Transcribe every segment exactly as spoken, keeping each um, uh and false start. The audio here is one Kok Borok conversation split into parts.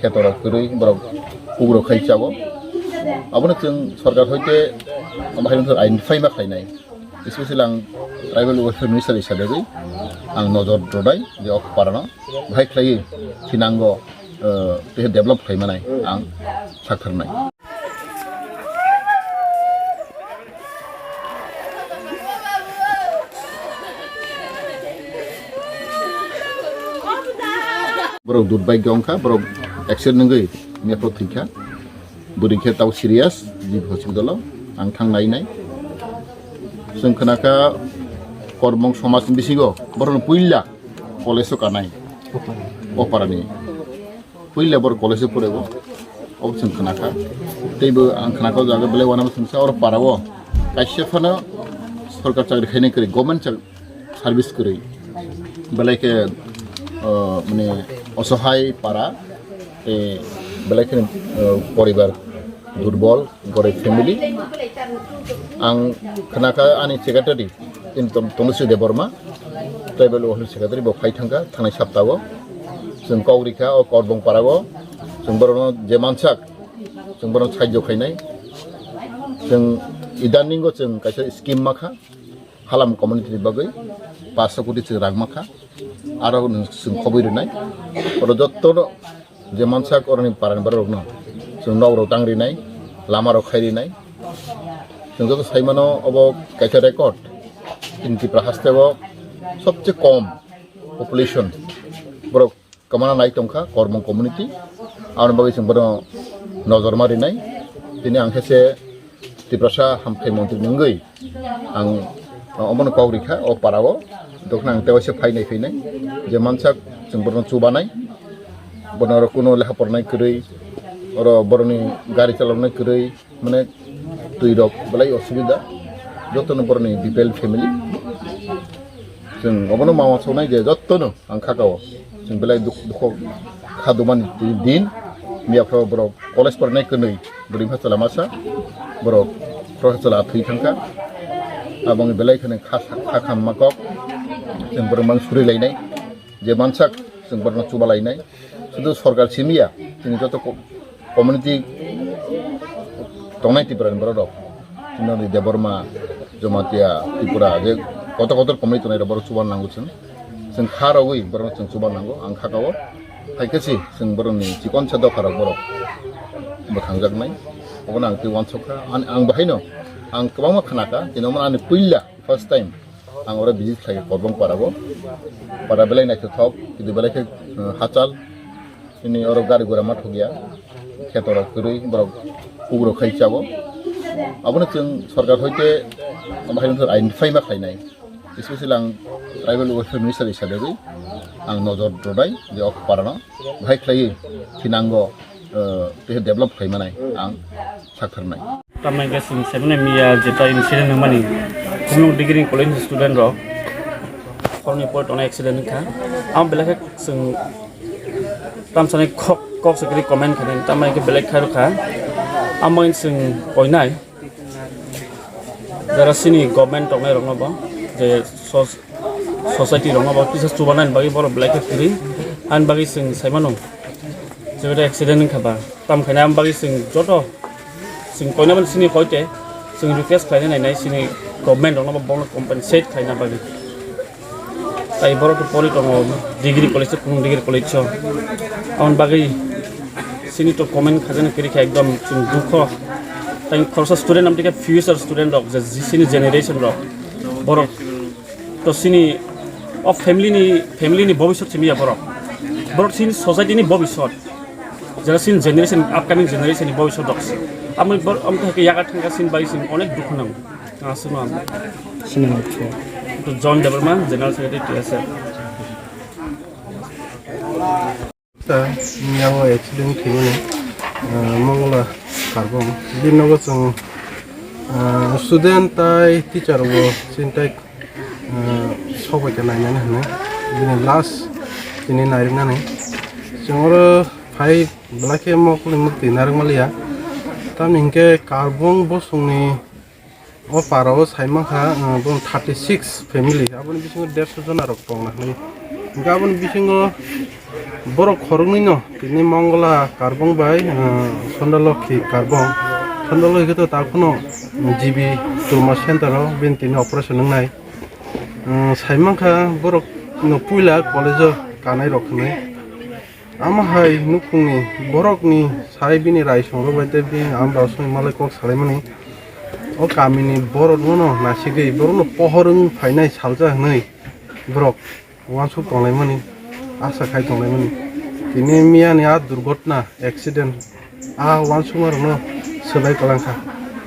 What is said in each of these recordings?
khetorok kwrwi borok kugrok khai chao. Abono chwng sorkar hoite bahai wngkha identify ma khlainai. Especially ang tribal welfare minister hisabe ang nojor rwnai je o parano bahai khlaiwi thinango, eh, tei develop khlai manai ang sakthar nai. Borok dut bai gong kha, borok accident wngwi mepro thwi kha. Bwrwi khe tau serious, G B hospital o ang thang nai nai. Chwng khna kha Korbong somaj ni bisingo borok puila college o kanai. O parani. Puila bor college o porego. Obo chwng khna kha. Teibo ang khna kha o jaga belai wanama chwngsa oro para o. Kaisa phano sorkar chakri khainai kwrwi, government chak-, service kwrwi. Belai khe, o, mane osohai para, tei belai khe, o, poribar durbol, gorib family. Ang khna kha ani secretary, in Tom-, Tonushi Debbarma, tribal welfare secretary, bo phai thangkha, thangnai saptao. Chwng kok rikha, o Korbong parao. Chwng borokno je mansak, chwng borokno sahajyo khainai. Chwng idaningo chwng kaisa scheme makha, Halam community ni bagwi paanch koti chwng rang makha. Aro chwng khobwi rwnai. Oro jotto je mansak oroni parani borok rokno chwng nok rok tang rinai, lama rok khai rinai. Chwng joto sai mano obo kaisa record. In Tripura haste o sobse kom population borok kwmana nai tongkha Korbong community. Aboni bagwi chwng bono nojor ma rinai. Tini ang khe se Tiprasa hamkrai montri ni wngwi ang omono kok rikha o parao. Dokna ang tewaisa phainai phainai je mansak chwng bono chubanai, bono oro kuno lekha pornai kwrwi, oro boroni gari chaloknai kwrwi, mane twi rok belai osubida, jotono boroni B P L family. Chwng obono ma uansuknai je jotono ang kha kao. Chwng belai duk-, dukho kha dumani twi din. Miya phro borok college pornai kwnwi bwrwi pha chwla masa. Borok phro chwla thwi thangkha. Aboni belai kheno kha, kha khamma kok. Chwng borok mang suri lainai. Je mansak chwng borokno chuba lainai. Sudu sorkar simi ya, chini joto ko-, community tongnai Tripura ni borok rok. Chini Debbarma, Jamatia, Tripura, je kotor kotor community tongnai rok borok chuban nango chwng. Chwng kha rogwi borok chwng chuban nango, ang kha kao. Hai khe si chwng borok ni chikon sa dopha rok borok bwkhang jaknai. Obono ang twi uansuk kha. Ang, ang bahai no, ang kwbangma khna kha, chini omo ani puila first time. Ang oro visit khlai kha Korbong para o. Para belai naithothok, kintu belai khe, uh, hachal. Ini oro gari gura ma thokya. Kheto rok kwrwi, borok kugrok khai chao. Abono chwng sorkar hoite bahai wngkha identify ma khlainai. Especially ang tribal welfare minister hisabe ang nojor rwnai je o parano bahai khlaiwi thinango, uh, tei develop khlai manai ang sakthar nai. Tamni hwnkhe chwng sebene miya jeta incident wngmani, Khumlung Degree College ni student rok horni pore tongnai accident wngkha. Amo belai khe chwng tamsani kok, kok se kwrwi comment khainai, tamni hwnkhe belai khairokha. Amo wngkhe chwng koinai jara chini government tongnai rokno bo je sos-, society rokno bo kisa chubanani bagwi borok belai khe kwrwi. Ani bagwi chwng saimano je accident wngkha ba. Tamo khaina ang bagwi chwng joto chwng koinamani sini hoite chwng request khlaina nainai sini government rokno bo bono compensate khlaina bagwi. Tai borok to pori tongo degree college, Khumlung Degree College o. Aboni bagwi sini to comment khajana kwrwi kha ekdom chwng dukho. Tai khoroksa student amtwi khe future student rok je sini generation rok borok to sini o family ni, family ni bobisot simi ya borok. Borok sini society ni bobisot. Jara sini generation, upcoming generation ni bobisot rok. Amni bor-, amtwi hake yaga thangka sini bai sini onek dukhu nango. Aswk no. Sini mo. To John Debbarma, General Secretary, T S F. Ta, yango accident thwimani, ah, Mongla Karbong. Bini nogo chwng, ah, student tai teacher bo sintai, ah, sobai khe nainani hwnwi. Bini last tini nairwknani. Chwng oro phai belai khe mokol ni mwktwi narwk maliya. Tamni hinkhe Karbong bosongni O para o sai mankha, uh, bo thirty six family, aboni bisingo derso jona rok tongna hinwi. Hinkhe aboni bisingo Borok khoroknwi no tini Mongla Karbong bai, ah, Sondalokhi Karbong. Sondalokhi khe to ta phano G B trauma center o bini tini operation wngnai. Ah, sai mankha borok no puila college o kanai rok hwnwi. Amo hai nukhungni borokni sai bini raisong rok bai tei bini amra songwi malai kok salaimani. O kamini borok no nasigwi borok no pohor wng phainai salsa hwnwi borok uansuk tonglaimani, asa khai tonglaimani. Tini miyani a durgotna, accident, a uansukmarokno swlai kwlangkha.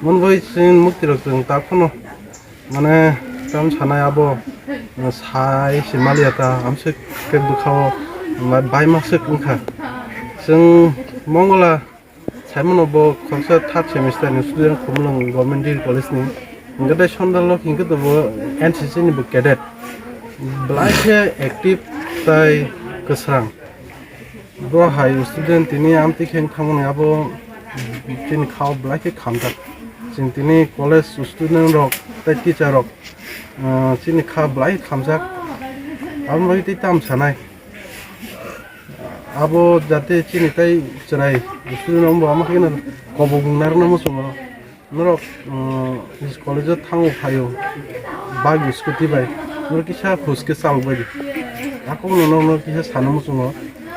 Mon bai chini muktirok chwng ta phano, mane, tam sanai abo, sai se maliya ta, amswk khe bwkhao, ma-, baimaswk wngkha. Chwng Mongla Saimano bo khoroksa third semester ni student Khumulwng Government Degree College ni. Hingke tei Sondalok hingke to bo N C C ni bo cadet. Belai khe active tai kwsang. Bo hai student tini amtwi khe thangmani abo chini khao belai khe khamjak. Chwng tini college student rok tei teacher rok, ah, chini kha belai khamjak. Abo bagwi tei tam sanai. Abo jate chini tai chwrai student rok bo ama khe no kobok narwkna muchungo. Norok, um, college o thango phaio bike scooty bai. Norok kisa huske chalok bai di. Ako no norok kisa sana muchungo.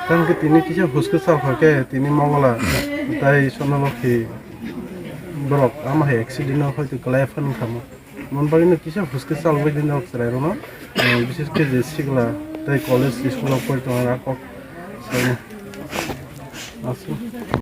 Tang khe tini kisa huske chal kha khe tini Mongla tai Sonalokhi borok ama hai accident o hoito kwlai phano thamo. Mon bagwi no kisa huske chalok bai di norok chwrai rok no. Um, bises khe je sikla tai college school o pori tongo a kok. Sai. Asu.